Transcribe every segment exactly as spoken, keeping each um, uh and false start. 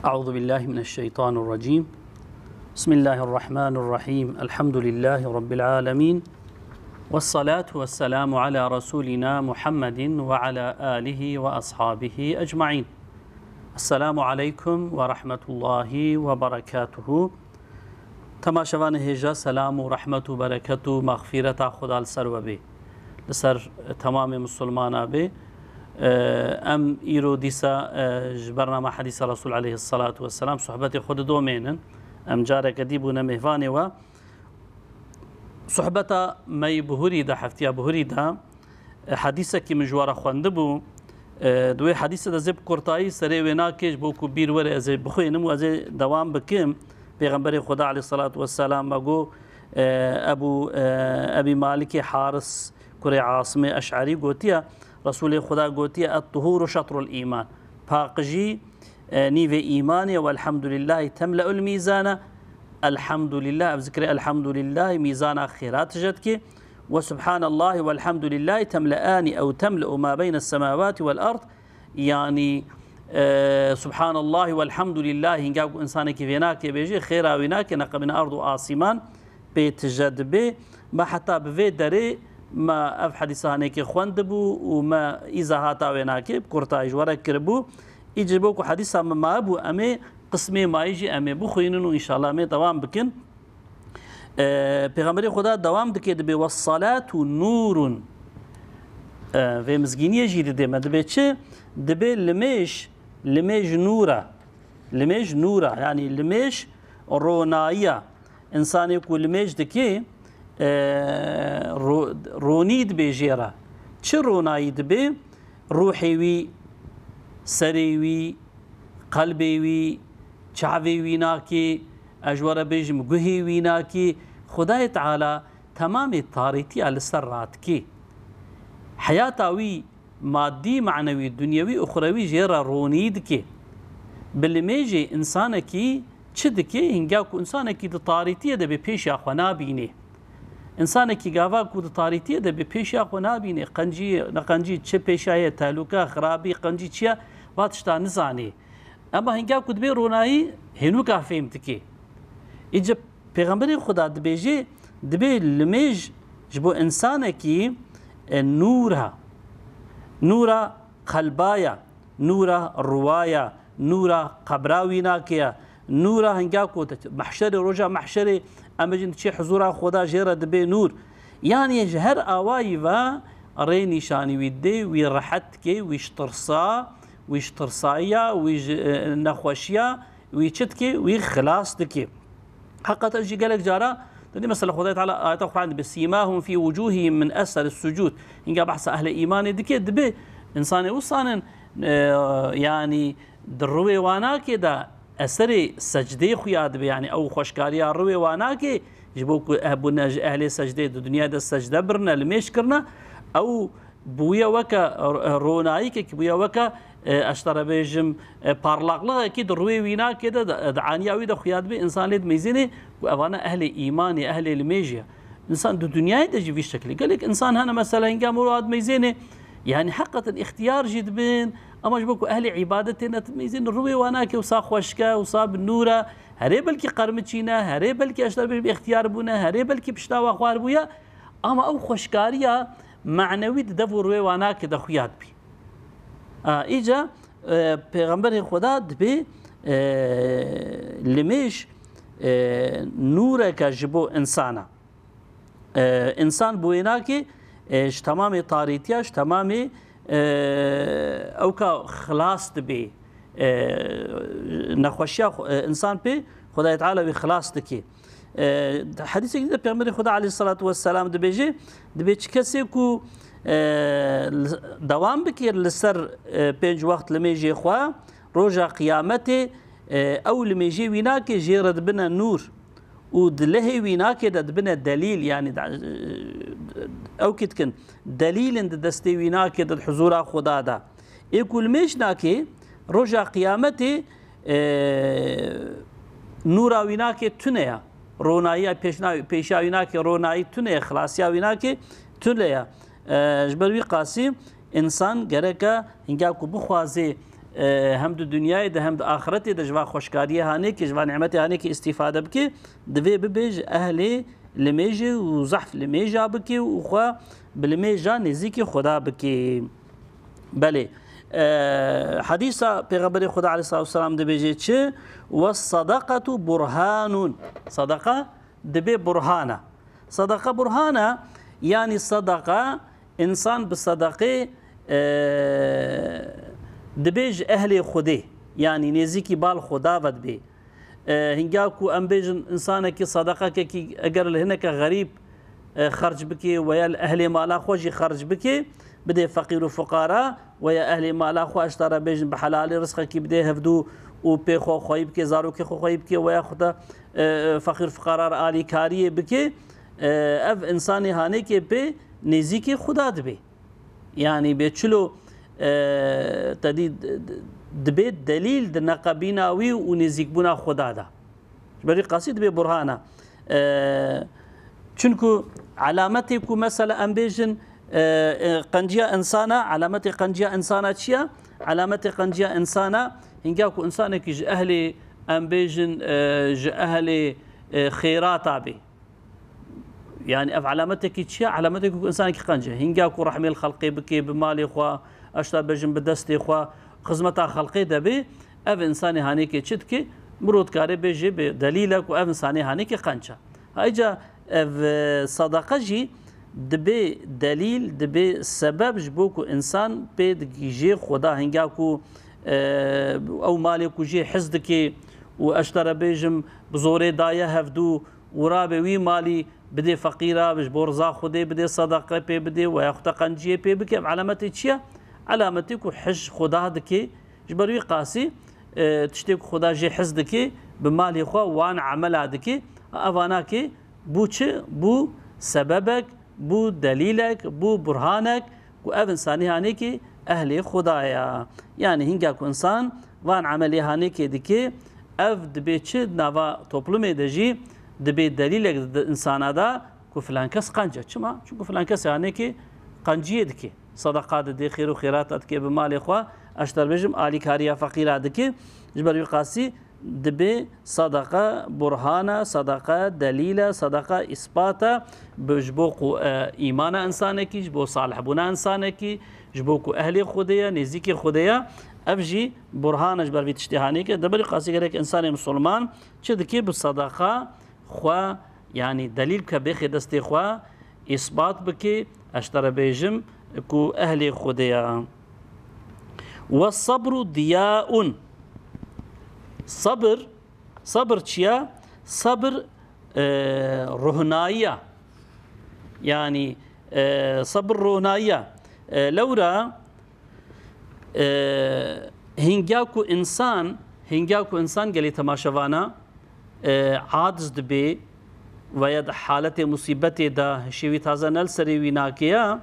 أعوذ بالله من الشيطان الرجيم. بسم الله الرحمن الرحيم. الحمد لله رب العالمين. والصلاة والسلام على رسولنا محمد وعلى آله وأصحابه أجمعين. السلام عليكم ورحمة الله وبركاته. Temaşevanê hêja, selam û rehmet û bereket û mexfîreta Xuda li ser we bê. Li ser temamê misilmana bê. E, em îro dîsa, e, ji bernama Hedîsa Resul aleyhissalatu vesselam sohbetê xwe didomênin. Em careke dî bûne mêvanê we. Sohbeta me yî bihurî de, heftiya bihurî de, e, hedîsekî min ji we re xwendibû. E, di wê hedîsê de zê bi kurtayî serê wê nakê, ji bo ku bîr were ez ê bixwînim û ez ê dewam bikim. Pêxemberê Xuda aleyhissalatu vesselam me got, e, Ebu, e, Ebî Malikê Haris kurê Asimê Eş'erî gotiye, Resûlê Xuda gotiye, "Et-tuhûru şetrul îman." Paqijî, e, nîvê îmanê, "Welhamdulillahî temle'ul mîzane." Elhamdulillah, ev zikrê elhamdulillahî mîzana xêra tije dike. "Ve subhanallahi velhamdulillahi temle'ani ew temle'u ma beynes semawati vel ard." Yanî, e, Subhanallahi velhamdulillahi, hinga ku însanekî vê nake bêje, xêra wî nake, neqebîne ard û asîman pê tije dibe. Me heta bi vê derê me ev hedîsa hinekê xwendibû û me îzahata wê nakê bi kurtayî ji we re kiribû. Î ji bo ku hedîsa me mabû, em ê qismê mayî jî em ê bixwînin û înşallah em ê dewam bikin. E, Pêxemberê Xuda dewam dike, dibe, "Wessalatu nûrun." E, vê mizgîniyê jî dide me. Dibe çi? Dibe limêj, limêj nûr e. Limêj nûr e. Yanî limêj ronayiya. Însanê ku limêj dike, e, ro-, ronî dibe jê re. Çi ronayî dibe? Ruhê wî, serê wî, qelbê wî, çavê wî nakê, ez ji we re bêjim, guhê wî nakê. Xwedayê Teala temamê tarîtiya li ser radikê. Heyata wî madî, manewî, dunyewî, uxrewî jê re ronî dike. Bi limêjê însanekî çi dike? Hinga ku însanekî di tarîtiyê de bê pêşiya xwe nabînê. Însanekî gava ku di tarîtiyê de bê pêşiya xwe nabînê, qencî, neqencî, çi pêşiya ye, tehlûke, xirabî, qencî çi ye, va tişta nizanê. Ema hinga ku dibê ronayî, hênûka fêm dike. Îca Pêxemberê Xuda dibêje, dibê limêj ji bo însanekî, e, nûr e. Nûra qelba ye, nûra ruwa ye, nûra qebra wî nake ye, nûra hinga ku te mehşerê, roja mehşerê, em bêjin diçî huzûra Xuda jê re dibê nûr. Yanî ji her awayî ve rê nîşanî wî dê, wî rehet dike, wî ji tirsa, wî ji tirsayiya, wî ji, e, nexweşiya, wî çi dike? Wî xilas dike. Heqeten jî gelek cara, dibê mesela Xwedayê Teala ayeta Quran dibê, "Sîmahum fî wucûhihim min eser sucûd." Hinga behsa ehlê îmanê dike, dibê însanê wisanin, e, yanî di rûyê wanakê de eserê secdeyê xuya dibe, yanî ew xweşkariya rûyê wanakê, ji bo ku, eh, bûne ji ehlê secdeyê di dinyayê de secde birine, limêj kirine, ew bûye weke, e, ronayîkekî bûye weke, e, ez te re bêjim, e, parlaqlixekî di rûyê wînakê de, di, di aniya wî de xuya dibê, însan lê dimeyzênê ku evane ehlê îmanê, ehlê limêjê ye. Însan di dinyayê de jî vî şeklê. Gelek însan hene mesela hinga mirov dimeyzênê, yanî heqeten îxtiyar jî dibin, ema ji bo ku ehlê îbadetê ne dimeyzênê, rûyê wan nake wisa xweşke, wisa bi nûr e, herê belkî qermiçî ne, herê belkî ez te re bêjim îxtiyar bûne, herê belkî pişta wa xwar bûye, ama ew xweşkariya manewî di dev û rûyê wanakê de xuya dibî. A, îca, e, Pêxemberê Xweda dibê, e, limêj, e, nûreke ji bo însana. E, însan bi wê nakê, e, ji temamê tarîtiya, ji temamê, e, ewka xilas dibê. E, nexweşiya xwe, e, însan pê Xwedayê Teala wî xilas dikê. E, di hedîsekî de Pêxemberê Xuda aleyhissalatu vesselam dibêje, dibê çi kesê ku, e, li, dewam bikê li ser, e, pênc wext limêjê xwe, roja qiyametê, e, ew limêjê wî nake, jê re dibine nûr û di lehê wî nake de dibine delîl, yanî de, e, ew kî dikin, delîlin di destê wî nake de di huzûra Xuda de. Ê ku limêj nake, roja qiyametê, e, nûra wî nake tune ya. Ronayiya pêşna-, pêşiya wî nake, ronayî tune ye, xilasiya wî nake tune ye. E, ji ber wî qasî însan gereke hinga ku bixwazê, e, hem di dinyayê de hem di axiretê de ji va xweşkariyê hanêkê, ji va nimetê hanêkê îstîfade bike, divê bibe ji ehlê limêjê û zehf limêja bike û xwe bi limêja nêzîkî Xuda bike. Belê. E, Hedîsa Pêxemberê Xuda aleyhissalatu vesselam dibêje çi? "Ve sadaqatu burhanun." Sadaqa dibe burhana. Sadaqa burhana, yanî sadaqa, însan bi sadaqê, e, dibe ji ehlê Xwedê, yanî nêzîkî bal Xweda ve dibe. E, hinga ku em bêjin, însanekî sadaqekekî eger li hineke xerîb, e, xerc bike, weya li ehlê mala xwe jî xerc bike, bide feqîr û fuqara, weya ehlê mala xwe, ez ji te re bêjin, bi helalî rizqekî bide hevdû û pê xwe xweyî bike, zarokê xwe xweyî bike, weya xwe te, e, e, feqîr fuqara re alîkariyê bike, e, ev însanê hanêkê pê nêzîkî Xuda dibe. Yanî bê çilo, e, te dî d-, d-, dibe delîl di neqebîna wî û nêzîkbûna Xuda de. Ji ber wî qasî dibe burhana. E, çunku elametê ku mesela em bêjin, e, e, qenciya insana, elametê qenciya insana çi ye? Elametê qenciya insana, hinga ku insanekî ji ehlê, em bêjin, e, ji ehlê, e, xêrata bê. Yanî ev elametekî çi ye? Elametekî ku insanekî qenc e. Hinga ku rehmê li xelqê bike, bi malê xwe, ez ji te bêjim, bi destê xwe, xizmeta xelqê de bê, ev însanê hanêkê çi dike? Mirov dikare bêje bi delîle ku ev însanê hanêkê qenc e. Ayrıca ev, e, sadaqa jî dibe delîl, dibe sebeb ji bo ku însan pê digihîje Xuda. Hinga ku, e, ew malê ku jê hez dike û ez ji te re bêjim, bi zorê daye hevdû û rabe wî malî bidê feqîra, ji bo riza Xwedê bidê, sedeqe pê bidê, weya xwe te qenciyê pê bike. Ev elametê çi ye? Elametê ku hez ji Xuda dike. Ji ber wî qasî, e, tiştê ku Xuda jê hez dike, bi malê xwe wan emela dike. Evana kê bû çi? Bû sebebek, bû delîlek, bû burhanek ku ev însanê hanêkî ehlê Xuda ye. Yanî hinga ku însan van emelê hanêkê dike, ev dibe çi? Di nava toplumê de jî dibe delîlek di, di însana de ku filan kes qenc e. Çima? Çunku filan kes hanêkî qenciyê dike. Sedeqa dide, xêr û xêrata dike bi malê xwe, ez ji te re bêjim, alîkariya feqîra dike. Ji ber wî qasî dibe sedeqa burhana, sedeqa delîle, sedeqa îspata bi, ji bo ku, e, îmana însanekî, ji bo salihbûna însanekî, ji bo ku ehlê Xwedê ye, nêzîkî Xwedê ye, ev jî burhan e ji ber vî tiştê hanêkê. Di ber wî qasî gerek însanê misilman çi dike? Bi sedeqa xwe, yanî delîl bike, bêxê destê xwe, îsbat bike, ez ji te re bêjim ku ehlê Xwedê ye. Ve sabru diyaun. Sabir, sabir çi ye? Sabir, e, rohnayî ye. Yanî, e, sabir rohnayî ye. E, lewra, e, hinga ku însan, hinga ku însan gelê temaşevana, e, aciz dibe, veya di haletê musîbetê de hişê wî taze ne li serê wî nake ya,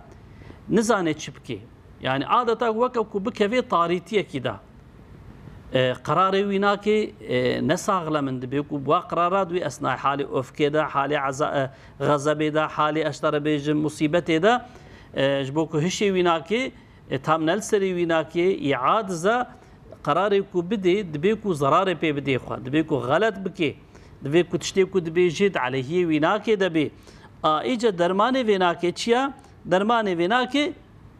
nizane çi bike. Yanî adeta weke ku bikeve tarîtiyekî de. E, qerarê wî nake, e, ne saxlem in, dibe ku bi wa qerara di wî esnayê halê ofkê de, halê eza-, e, xezebê de, halê, ez ji te re bêjim, musîbetê de, e, ji bo ku hişê wî nake, e, tam ne li serê wî nake, î aciz e, qerarê ku bidê, dibe ku zerarê pê bidê xwe, dibe ku xelet bike, dibe ku tiştê ku dibêje di aleyhiyê wî nake de bê. A, îca dermanê vê nake çi ye? Dermanê vê nake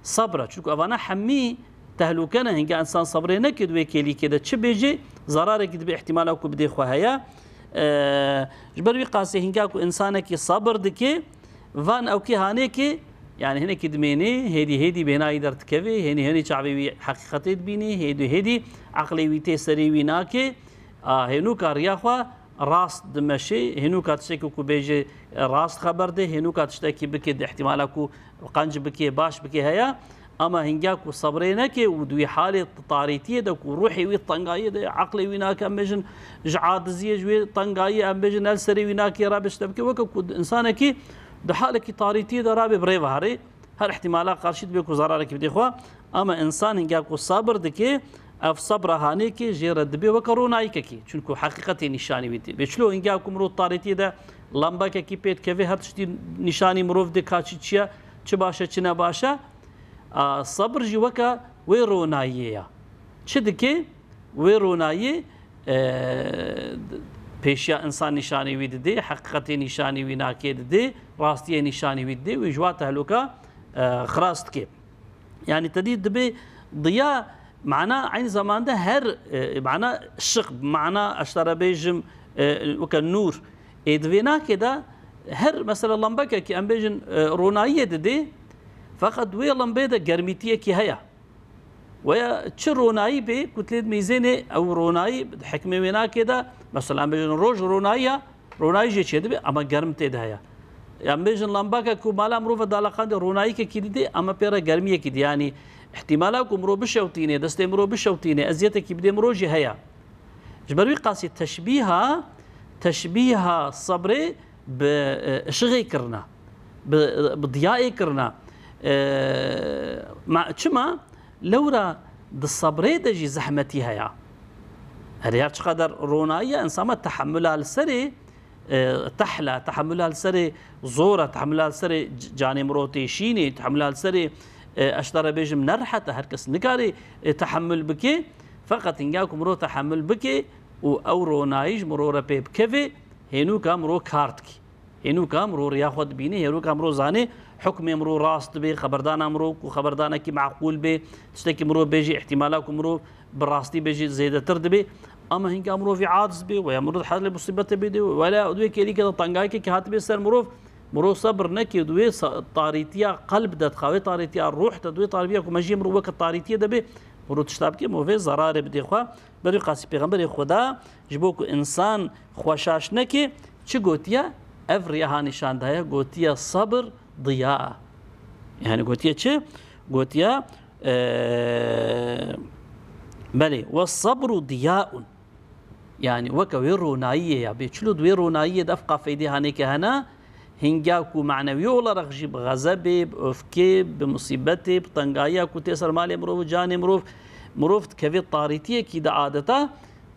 sebr e. Çunku evana hemî tehlûke ne. Hinga însan sebrê neke di wê kêlîkê de çi bêje, zerarekî dibe, îhtîmala ku bidê xwe heye. E, ji ber wî qasê hinga ku însanekî sebr dike, van ewkê hanêkê, yanî hinekî dimêne, hêdî hêdî bêhnayî derdikeve, hênî hênî çavê wî heqîqetê dibîne, hêdî hêdî eqlê wî tê serê wî nake. A, hênûka riya xwe rast dimeşe, hênûka tiştekî ku bêje, e, rast xeber de, hênûka tiştekî bike, di îhtîmala ku qenc bike, baş bike heye. Ama hinga ku sebrê neke û di wî halê tarîtiyê de ku ruhê wî tengayê de, eqlê wî nake, em bêjin, ji aciziyê, ji wê tengayê, em bêjin, ne li serê wî nake, rabe tiştek bike, weke ku însanekî di halekî tarîtiyê de rabe bi rê ve herê, her îhtîmala qarşî dibe ku zerarekî bidê xwe. Ama însan hinga ku sabir dike, ev sabra hanêkê jê re dibe weke ronayîkekî. Çunku heqîqetê nîşanî wî dê. Bê çilo hinga ku mirov tarîtiyê de lambekekî pê dikeve, her tiştî nîşanî mirov dê ka çi çi ye, çi baş e, çi ne baş e. A, sabir jî weke wê ronayiyê ye. Çi dike? Wê ronayî, e, pêşiya însan nîşanî wî didê, heqîqetê nîşanî wî nakê didê, rastiyê nîşanî wî didê, wî ji wa tehluka, e, xilas dike. Yani te dî dibe diya, mana eynî zamanda her, e, mana şiq, mana ez ji te re bêjim, e, weke nûr. Ê di vê nakê de her mesela lambekekî em bêjin, e, ronayiyê didê, feqet wê lambeyê de germîtiyekî heye. Weya çi ronayî bê, ku tu lê dimîzênê, ew ronayî di hikmê wê nakê de, mesela em bêjin roj ronayî ya, ronayî jê çêdibe, ama germ tê de heye. Em bêjin lambake ku mala mirova daleqandê ronayîkekî didê, ama pê re germiyekî didê. Yanî îhtîmala ku mirov bişewtînê, destê mirov bişewtînê, eziyetekî bidê mirov jî heye. Ji ber wî qasî teşbîha, teşbîha sebrê bi, e, ışığê kirina, bi, bi diyayê kirina. E, ma, çima? Lewra di sebrê de jî zehmetî heye. Her her çiqadar ronayî ye, însan me tehemula li serê, e, tehla, tehemula li serê zor e, tehemula li serê c-, canê mirov têşînê, tehemula li serê, e, ez ji te re bêjim, nerehet e, her kes nikare, e, tehemul bike. Feqet hinga ku mirov tehemul bike û ew ronayî ji mirov re pê bikeve, hênûka mirov kar dike. Hênûka mirov riya xwe dibîne, hênûka mirov zanê, hukmê mirov rast dibe, xeberdana mirov ku xeberdanekî meqûl be, tiştekî mirov bêjî, îhtîmala ku mirov bi rastî bêjî zêdetir dibe. Ama hinga mirovî aciz be, weya mirov di helê musîbetê bê de, wela di wê kêlîkê de tengayekekî hatibe ser mirov, mirov sebir neke, di wê sa-, tarîtiya qelb de, di wê tarîtiya ruh de, di wê tarîtiya ku mejiyê mirov weke tarîtiyê de bê, mirov tişta bike, mirov vê zerarê bidê xwe. Berî qasî Pêxemberê Xweda ji bo ku însan xwe şaş neke, çi gotiye? Ev riya ha nîşan daye, gotiye, "Sabir diya." Yani gotiye çi? Gotiye, e, belê, "Ve sabru diyaun." Yani weke wê ronayiyê ya, bê çilo di wê ronayiyê de ev qafeydê hanêke hene, hinga ku manevi olarak jî bi xezebê, bi öfkê, bi musîbetê, bi tengayiya ku tê ser malê mirov û canê mirov, mirov dikeve tarîtiyekî de adeta,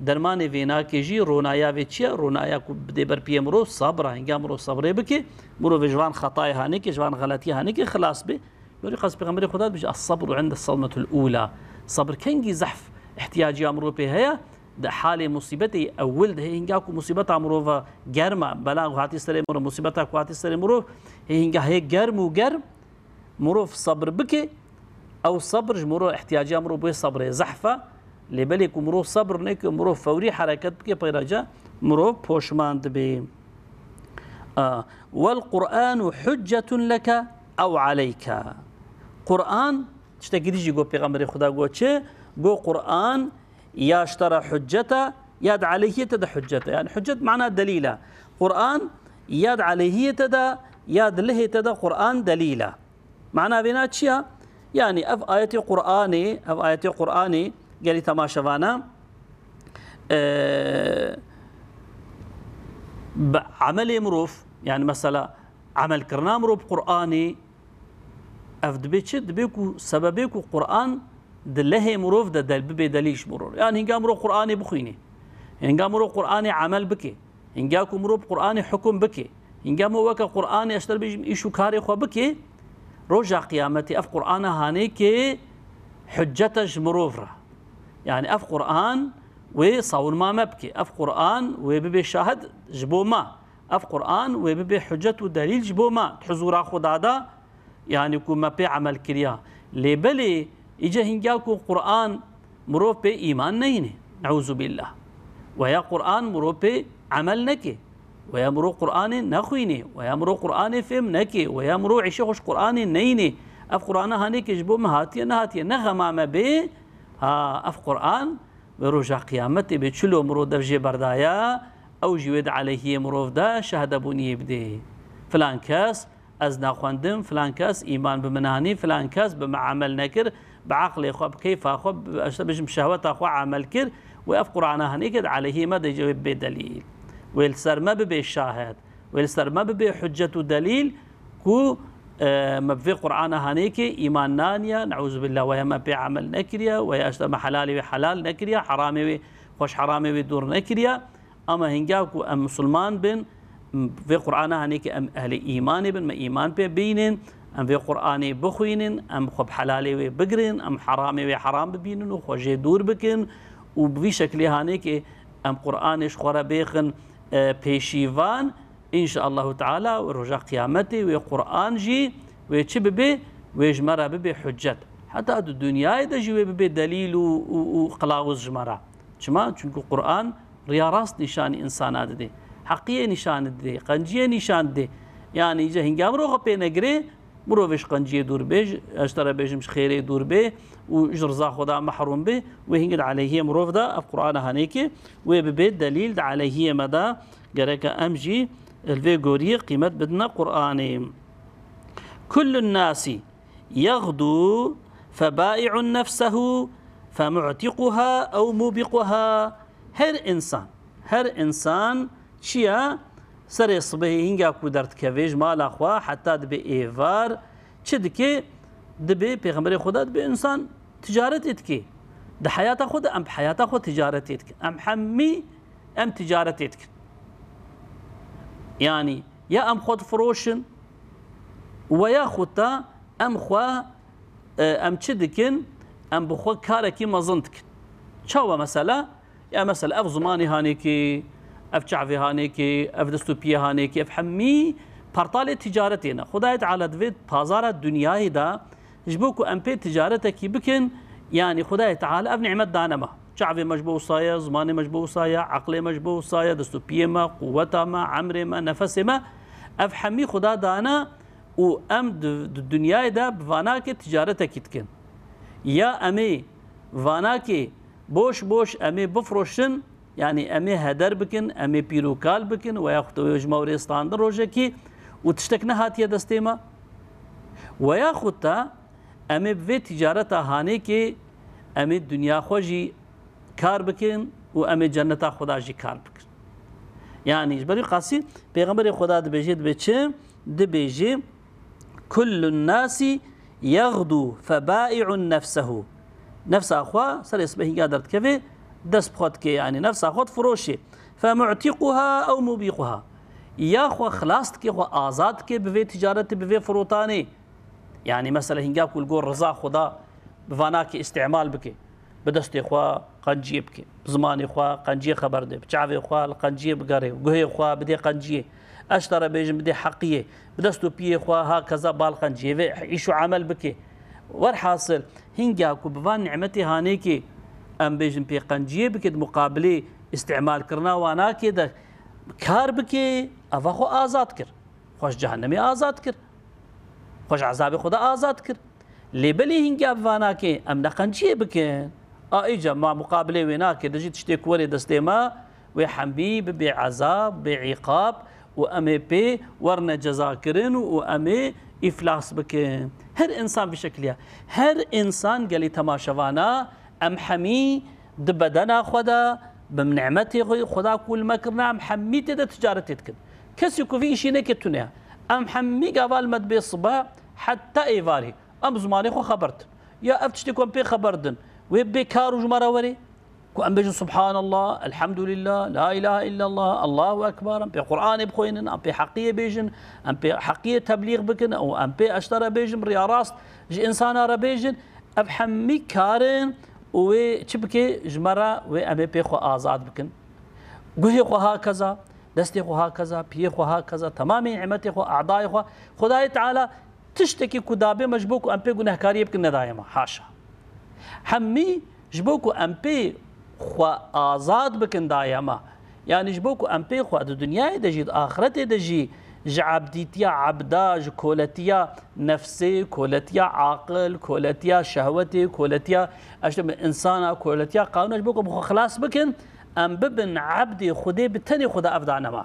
dermanê vê nakê jî ronaya vê çi ye? Ronaya ku bidê ber piyê mirov, sabra, hinga mirov sabrê bike, mirov ji van xetayê hanêke, ji van xeletiyê hanêke xilas be. Berî qas Pêxemberê Xweda dibêje, "Es-sabru inde sedmetul ula." Sabir kengî zehf ihtiyaciya mirov pê heye, di halê musîbetê ewil de, hê hinga ku musîbeta mirova germ e, bela ku hatî serê mirov, musîbeta ku hatî serê mirov, hê hinga hê germ û germ, mirov sabir bike, ew sabir ji mirov, ihtiyaciya mirov bê sabrê zehf e, lê belê ku mirov sabir neke, mirov fewrî hereket bike, peyra ca mirov poşman dibe. A, "Wel Qur'anu huccetun leke ew aleyke." Qur'an, tiştekî dî jî got Pêxemberê Xweda, got çi? Got, "Qur'an ya ji te re huccet e, ya di aleyhiyê te de huccet e." Yani huccet mana delîl e. Qur'an ya di aleyhiyê te de, ya di lehê te de Qur'an delîl e. Mana vêna çi ya? Yani ev ayetê Qur'anê, ev ayetê Qur'anê gelî temaşevana, e, bi emelê mirov, yani mesela emelkirina mirov bi Qur'anê, ev dibe çi? Dibe ku sebebê ku Qur'an di lehê mirov de del-, bibe delîl ji mirov. Yani hinga mirov Qur'anê bixwîne, hinga mirov Qur'anê emel bike, hinga ku mirov bi Qur'anê hukum bike, hinga mirov weke Qur'anê, ez ji te re bêjim, îş û karê xwe bike, roja qiyametê ev Qur'ana hanêkê huccet e ji mirov re. Yani ev Qur'an wê savunma me bike, ev Qur'an wê bibe şahid ji bo me. Ev Qur'an wê bibe huccet û delîl ji bo me di huzûra Xweda de, yani ku me pê emel kiriya. Lê belê, îca hinga ku Qur'an mirov pê îman neyne, neûzubillah. Weya Qur'an mirov pê emel neke. Weya mirov Qur'anê nexwîne. Weya mirov Qur'anê fêm neke. Weya mirov îşê xwe ji Qur'anê neyne. Ev Qur'ana hanêkê ji bo me hatiye, nehatiye. Ne xema me bê, ha, ev Qur'an wê roja qiyametê bê çilo mirov dev jê berdaya, ew jî wê di aleyhiyê mirov de şehadebûniyê bidê. Filan kes, ez naxwendim, filan kes îman bi min anî, filan kes bi min emel nekir, bi eqlê xwe, bi keyfa xwe, bi, ez bêjim şehweta xwe emel kir, wê ev Qur'ana hanêkê di aleyhiyê me de jî wê bibê delîl. Wê li ser me bibê şahid. Wê li ser me bibê huccet û delîl ku, e, me bi vê Qur'ana hanêkê îman naniye, neûzubillah, weya me pê emel nekiriye, weya işte me helalê wê helal nekiriye, heramê wê, xweş heramê wê dûr nekiriye. Ama hinga ku em misilman bin, m-, vê Qur'ana hanêkê em ehlê îmanê bin, me îman pê bînin, Em vê Qur'anê bixwînin, em xwe bi helalê wê bigirin, em heramê wê heram bibînin û xwe jê dûr bikin û bi vî şeklê hanê ki em Qur'anê ji xwe re bêxin, e, pêşîvan, înşaallahu teala, wê roja qiyametê wê Qur'an jî wê çi bibe? Wê ji me re bibe huccet. Heta di dinyayê de jî wê bibe delîl û, û, û qilawuz ji me re. Çima? Çunku Qur'an riya rast nîşanî însana dide. Heqiyê nîşan dide, qenciyê nîşan dide. Yanî, îca hînga mirov xwe pê negire, mirov ji qenciyê dûr bê, ji, ez ji te re bêjim, ji xêrê dûr bê û ji riza Xweda mehrûm bê, wê hîngê di aleyhiyê mirov de, ev Qur'ana hanê ki, wê bibe delîl di aleyhiyê me de, gereke em jî li vê goriyê qîmet bidine Qur'anê. Kullun nasi yeğdu febâi'un nefsehu femu'tiquha ew mubiquha. Her insan, her insan çi ye? Serê sibehê hînga ku derdikeve ji mala xwe heta dibe êvar, çi dike? Dibe, Pêxemberê Xweda dibe, insan ticaretê dike. Di heyata xwe de em bi heyata xwe ticaretê dikin. Em hemî em ticaretê dikin. Yanî ya em xwe difiroşin, we yaxud da em xwe, e, em çi dikin? Em bi xwe karekî mezin dikin. Çawa mesela? Ya mesela ev zimanê hanê ki, ev çavê hanê ki, ev dest û piyê hanê ki, ev hemî pertalê ticaretê ne. Xwedayê Teala divê pazara dinyayê de ji bo ku em pê ticaretekî bikin, yanî Xwedayê Teala ev nîmet dane me. Çavê me ji bo wisa ye, zimanê me ji bo wisa ye, eqlê me ji bo wisa ye, dest û piyê me, quweta me, emrê me, nefesê me, ev hemî Xuda dane û em di, di dinyayê de bi vanakê ticaretekî dikin. Ya em ê vanakê boş boş em ê bifroşin, yanî em ê heder bikin, em ê pîr û kal bikin, we yaxud wê ji me wê standin rojekî û tiştek nehatiye destê me. We yaxud da em ê bi vê ticareta hanêkê em ê dinya xwe jî kar bikin û em ê cenneta Xuda jî kar bikin. Yanî ji ber wî qasî Pêxemberê Xuda dibêje, dibê çi? Dibêje, "Kullun nasi yeğdu febâi'un nefsehu." Nefsa xwe serê sibehî hînga derdikeve, dest bi xwe dike, yanî nefsa xwe difiroşê. "Femu'tiquha ew mubiquha." Ya xwe xilas dike, xwe azad dike bi vê ticaretê, bi vê firotanê. Yanî mesela hînga ku li gor riza Xuda bi vanakê îstîmal bike, bi destê xwe qenciyê bike, bi zimanê xwe qenciyê xeber de, bi çavê xwe li qenciyê bigere, guhê xwe bidê qenciyê, ez ji te re bêjim bidê heqiyê, bi dest û piyê xwe ha keza bal qenciyê vê îş û emel bike. Werhasil, hînga ku bi van nîmetê hanêkê em bêjin pê qenciyê bike, di muqabilê îstîmalkirina wanakê de kar bike, eva xwe azad kir. Xwe ji cehennemê azad kir. Xwe ji ezabê Xweda azad kir. Lê belê hînga bi vanakê em ne qenciyê bikin. A îca ma muqabilê wê nake, dijî tiştê ku were destê me, wê hemî bibê ezab, bê îqab û em ê pê werne cezakirin û em ê îflas bikin. Her insan vî şekilî ye. Her insan gelî temaşevana, em hemî di bedena xwe de, bi nimetê xwe Xweda ku li me kirine, em hemî tê de ticaretê dikin. Kesî ku vî îşî neke tune ye. Em hemî gava li me dibê sibe heta êvarî. Em zimanê xwe xeber din. Ya ev tiştê ku em pê xeber din, wê bê kar û ji me re werê. Ku em bêjin Subhanallah, Elhamdulillah, La ilahe illallah, Allahu Ekber, em pê Qur'anê bixwînin, em pê heqiyê bêjin, em pê heqiyê teblîx bikin û em pê ez ji te re bêjim, riya rast ji însana re bêjin. Ev hemî kar in û wê çi bike ji me re, wê em ê pê xwe azad bikin. Guhê xwe ha keza, destê xwe ha keza, piyê xwe ha keza, temamê nîmetê xwe, adayê xwe, Xwedayê Teala tiştekî ku dabe me ji bo ku em pê gunehkariyê bikin nedaye me. Haşa. Hemî ji bo ku em pê xwe azad bikin daye me. Yanî ji bo ku em pê xwe di dinyayê de jî, di axretê de jî ji ebdîtiya ebda, ji koletiya nefsê, koletiya aqil, koletiya şehwetê, koletiya, işte, însana, koletiya qanûna, ji bo ku bi xwe xilas bikin, em bibin ebdê Xwedê, bi tenê Xweda ev dane me.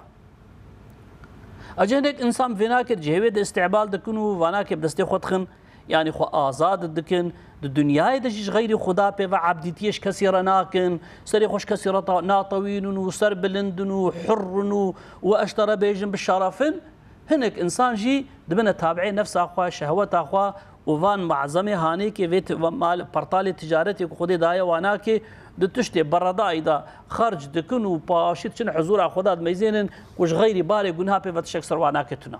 Ece hinek însan vê nake cihê wê de îstîmal dikin û vanake bi destê xwe dixin, yanî xwe azad dikin. Di dinyayê de jî ji xeyrî Xuda pê ve ebdîtiyê ji kesî re nakin, serê xwe ji kesî re ta-, natewînin û serbilind in û hurr in û, û ez ji te re bêjim bi şeref in. Hinek însan jî dibine tabiê nefsa xwe, şehweta xwe û van mazemê hanêkê vê ti-, va mal, pertalê ticaretê ku Xwedê daye wanakê, di tiştê beredayî de xerc dikin û paşî diçin huzûra Xweda dimeyzênin ku ji xeyrî barê gunha pê ve tiştek ser wan nake tune.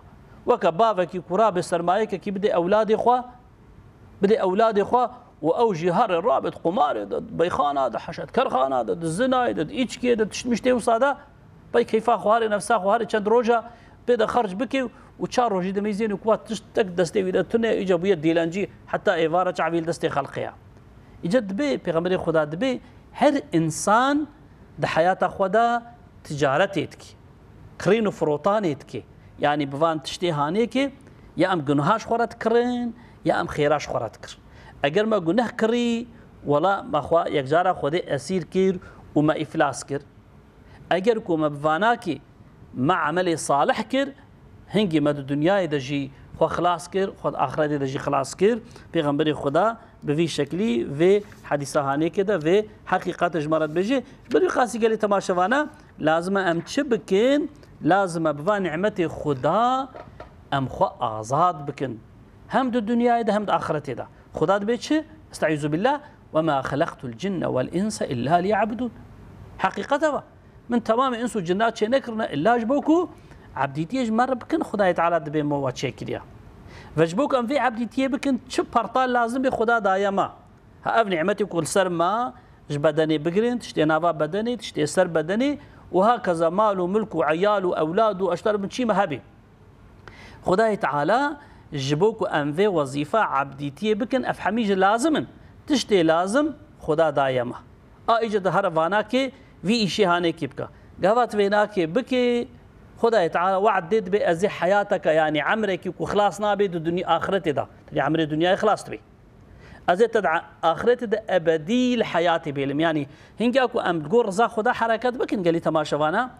Û Weke bavekî ku rabe sermayekekî bide ewladê xwe, bide ewladê xwe û ew jî herê rabê di qumarê de, di beyxana de, heşetkerxana de, di zinayê de, di îçkê de, tişt miştê wisa de, pey keyfa xwe herê, nefsa xwe herê çend roja pê de xerc bike û çar rojî demeyzênê ku wa tiştek destê wî de tune, îca bûye dîlencî, heta êvara çavî li destê xelqê ya. Îca dibê, Pêxemberê Xuda dibê, her însan di heyata xwe de ticaretê dike. Kirîn û firotanê dike. Yanî bi van tiştê hanê ke ya em guneha ji xwe re dikirin, ya em xêra ji xwe re dikirin. Eger me guneh kirî, wela me xwe yekcara Xwedê esîr kir û me îflas kir. Eger ku me bi vanakî me emelê salih kir, hingî me di dinyayê de jî xwe xilas kir, xwe di axretê de jî xilas kir. Pêxemberê Xuda bi vî şeklî vê hedîsa hanêkê de vê heqîqetê ji me re dibêje. Ji ber wî qasî gelê temaşevana, lazim e em çi bikin? Lazim e bi va nîmetê Xuda em xwe azad bikin. Hem di dinyayê de hem di axretê de. Xuda dibê çi? Estaizu billah. "Ve ma xelaqtul cinne vel insa illa liyabudun." Heqîqet e ve. Min temamê ins û cinna çê nekirine illa ji bo ku ebdîtiyê ji me re bikin, Xwedayê Teala dibê me wa çêkiriya. Ve ji bo ku em vê ebdîtiyê bikin, çi pertal lazim bê Xweda daye me. Ha ev nîmetê ku li ser me, ji bedenê bigirin, tiştê nava bedenê, tiştê ser bedenê û hakeza mal û milk û eyal û ewlad û eştar min çî me hebî. Xwedayê Teala ji bo ku em vê wezîfa ebdîtiyê bikin, ev hemî jî lazim in. Tiştê lazim Xweda daye me. A îca di her vanakê vî îşê hanekî bike. Gava tu vê nakê bikê, Xwedayê Teala we'd dê dibê ez ê heyateke, yanî emrekî ku xilas nabê di duny-, axretê de. Tenê emrê dinyayê xilas dibê. Ez ê te di axretê de ebedî li heyatê bêlim. Yanî hinga ku em di gor riza Xweda hereket bikin, gelî temaşevana,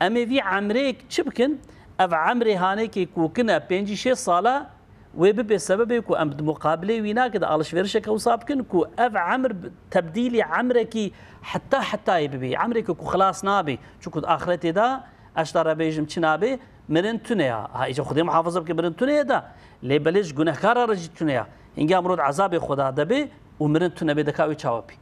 em ê vî emrê çi bikin? Ev emrê hanekê ku kine pêncî şêst sala, wê bibe sebebê ku em di muqabilê wî nake de alişverişeke wisa bikin ku ev emr bi-, tebdîlî emrekî heta hetayê bibê. Emrekê ku xilas nabê. Çunku di axretê de, ez ji te re bêjim çi nabê, mirin tune ya. Ha, îca Xwedê muhafaza bike, mirin tune ye de. Lê belê ji gunehkara re jî tune ya. Hinga mirov di ezabê Xweda de bê û mirin tune bê, deka wê çawa bî?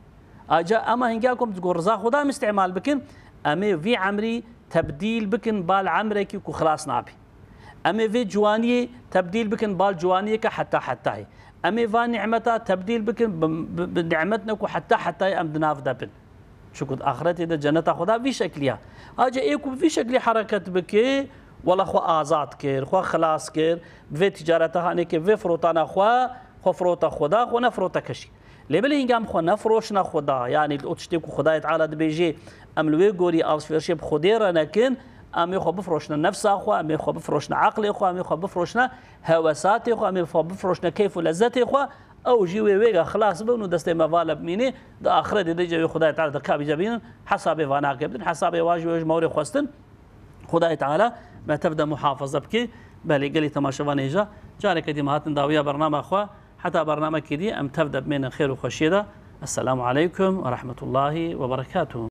Aca ema hinga ku em di gor riza Xweda em îstîmal bikin, em ê vî emrî tebdîl bikin bal emrekî ku xilas nabî. Em ê vê ciwaniyê tebdîl bikin bal ciwaniyeke heta hetayê. Em ê va nîmeta tebdîl bikin bi, bi, bi nîmetne ku heta hetayê em di nav de bin. Çunku di axretê de ceneta Xweda vî şeklî ya. Aca ê ku bi vî şeklî hereket bike, wela xwe azad kir, xwe xilas kir, bi vê ticareta hanê kir, bi vê firotana xwe, xwe firota Xweda, xwe nefirota kesî. Lê belê hîngam xwe nefiroşna Xweda, yanî o tiştê ku Xwedayê Teala dibêjê, em li wê gorî alişverişê bi Xwedê re nekin, em ê xwe bifroşne nefsa xwe, em ê xwe bifroşne eqlê xwe, em ê xwe bifroşne hewesatê xwe, em ê xwe bifroşne keyf û lezzetê xwe, ew jî wê wêga xilas bin û destê me vala bimînê, di axretê de jî wê Xwedayê Teala di kabî jî bînin, hesabê vanakê bidin, hesabê wa jî wê ji me were xwestin. Xwedayê Teala me tev de muhafaza bike. Belê, gelî temaşevanê hêja, careke dî me hatin dawiya bernama xwe. Heta bernamekê dî em tev de bimênin xêr û xweşiyê de. Esselamu aleykum ve rahmetullahi ve berekatuhu.